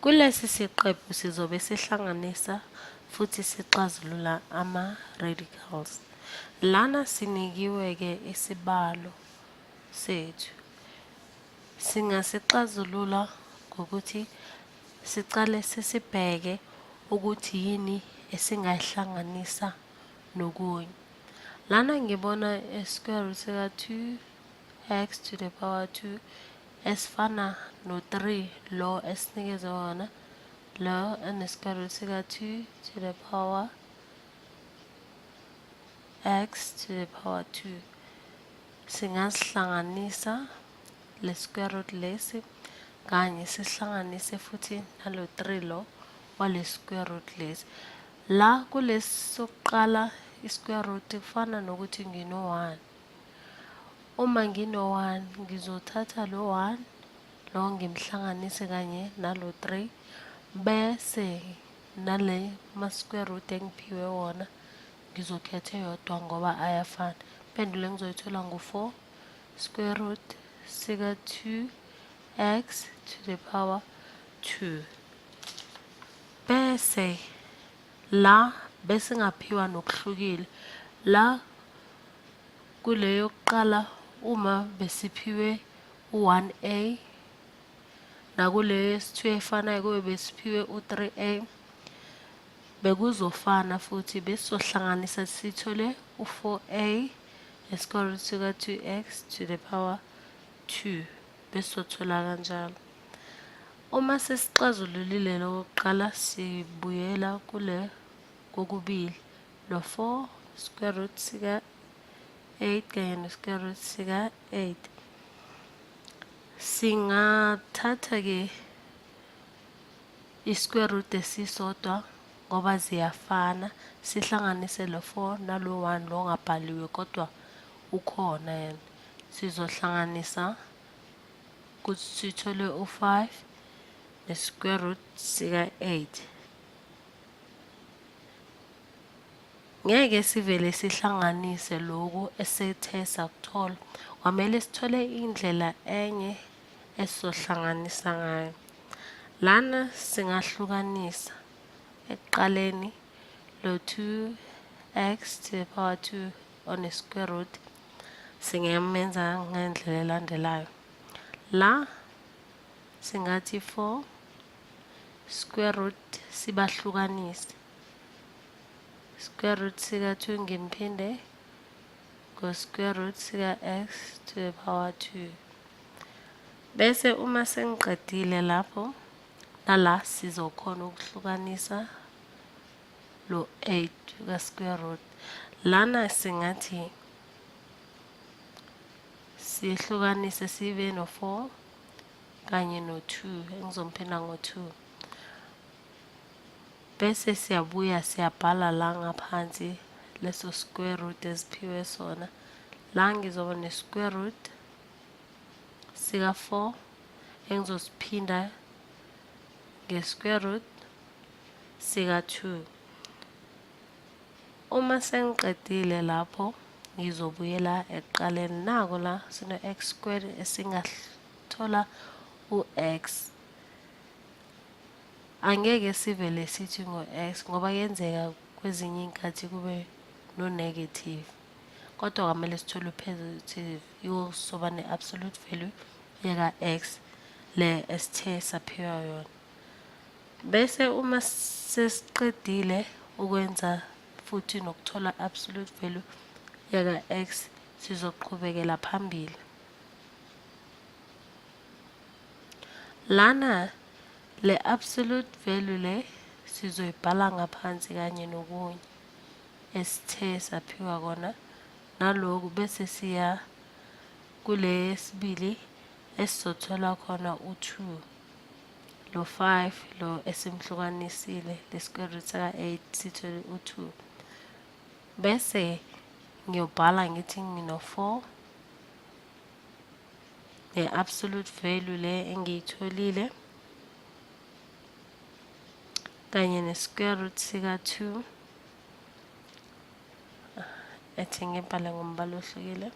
Kulesi siqephu sizobe sihlanganisa futhi sixazulula ama-radicals. Lana sinikiwe-ke isibalo sethu. Singasixazulula ngokuthi sicale sisibheke ukuthi yini esingayihlanganisa nokunye. Lana ngibona i-square root sika-2x to the power 2 esifana no-3 lo esinikeze wona lo ene-square root sika-2 to the power x to the power 2. Singasihlanganisa le square root lesi kanye sihlanganise futhi nalo 3 lo wale square root lesi. La kulesi sokuqala i-square root kufana nokuthi ngino-1. Uma ngino-1 ngizothatha lo 1 lo ngimhlanganise kanye nalo 3 bese nale ma-square root engiphiwe wona ngizokhetha eyodwa ngoba ayafana. Impendulo engizoyithola ngu-4 square root sika-2x to the power 2. Bese la besingaphiwa nokuhlukile la kule yokuqala uma besiphiwe u-1a nakuleyo yesi-2 efanayo kube besiphiwe u-3a bekuzofana futhi besizohlanganisa sithole u-4a ne-square root sika-2x to the power 2 besizothola kanjalo. Uma sesixazululile lokuqala sibuyela kule kokubili lo 4 square root sika 8 kanye no square root sika 8. Singathatha ke i-square root esisodwa ngoba ziyafana sihlanganise lo 4 nalo 1 lo ongabhaliwe kodwa ukhona yena. Sizohlanganisa ukuthi sithole u-5 ne-square root sika-8. Ngeke sivele sihlanganise lokhu esethe sakuthola, kwamele sithole indlela enye esizohlanganisa ngayo. Lana singahlukanisa ekuqaleni lo 2x to the power 2 on a square root singamenza ngendlela elandelayo. La singathi 4 square root sibahlukanise square root sika 2 ngimphinde ngo square root sika x to the power 2. Bese uma sengiqedile lapho nala sizokhona ukuhlukanisa lo 8 ka square root. Lana singathi sihlukanise sibe no 4 kanye no 2 engizomphinda ngo 2. Bese siyabuya siyabhala la ngaphansi leso square root esiphiwe sona. La ngizoba ne square root sika 4 engizosiphinda nge square root sika 2. Uma sengiqedile lapho ngizobuyela ekuqaleni. Naku la sino x squared esingathola u-x. Angeke sivele sithi ngo-x ngoba kuyenzeka kwezinye iy'nkathi kube no-negative, kodwa kwamele sithole u-positive iyosoba ne-absolute value yeka-x le esithe saphiwa yona. Bese uma sesiqedile ukwenza futhi nokuthola absolute value yaka-x sizoqhubekela phambili. Lana le absolute value le sizoyibhala ngaphansi kanye nokunye esithe saphiwa kona naloku bese siya kule yesibili esizothola khona u-2 lo 5 lo esimhlukanisile le square root saka-8 sithole u-2 bese ngiyobhala ngithi ngino-4 ne-absolute value le engiyitholile kanye ne-square root sika-2 ethi ngibhale ngombala ohlukile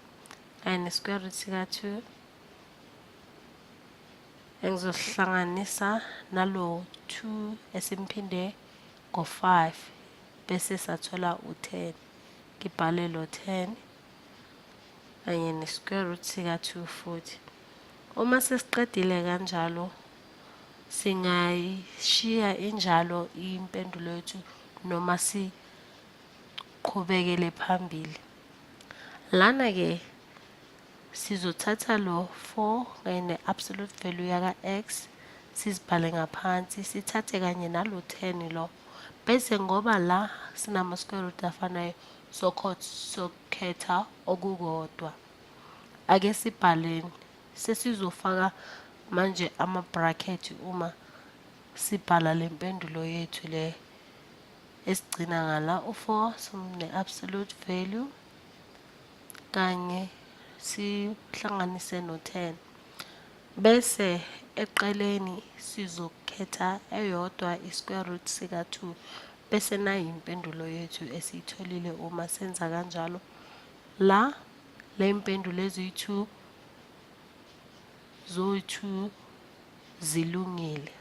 kanye ne-square root sika-2 Engizosihlanganisa nalo 2 esimphinde ngo-5 bese sathola u-10. Ngibhale lo 10 kanye ne-square root sika-2 futhi. Uma sesiqedile kanjalo, singayishiya injalo impendulo yethu noma siqhubekele phambili. Lana-ke sizothatha lo 4 kanye ne-absolute value yaka-x sizibhale ngaphansi, sithathe kanye nalo 10 lo, bese ngoba la sinama-square root afanayo sokhetha okukodwa. Ake sibhaleni, sesizofaka manje ama-bracket uma sibhala le mpendulo yethu le esigcina ngala u-4 ne-absolute value kanye sihlanganise no-10, bese eqeleni sizokhetha eyodwa i-square root sika-2, bese nayi impendulo yethu esiyitholile uma senza kanjalo. La le impendulo eziyi-2 zoyi-2 zilungile.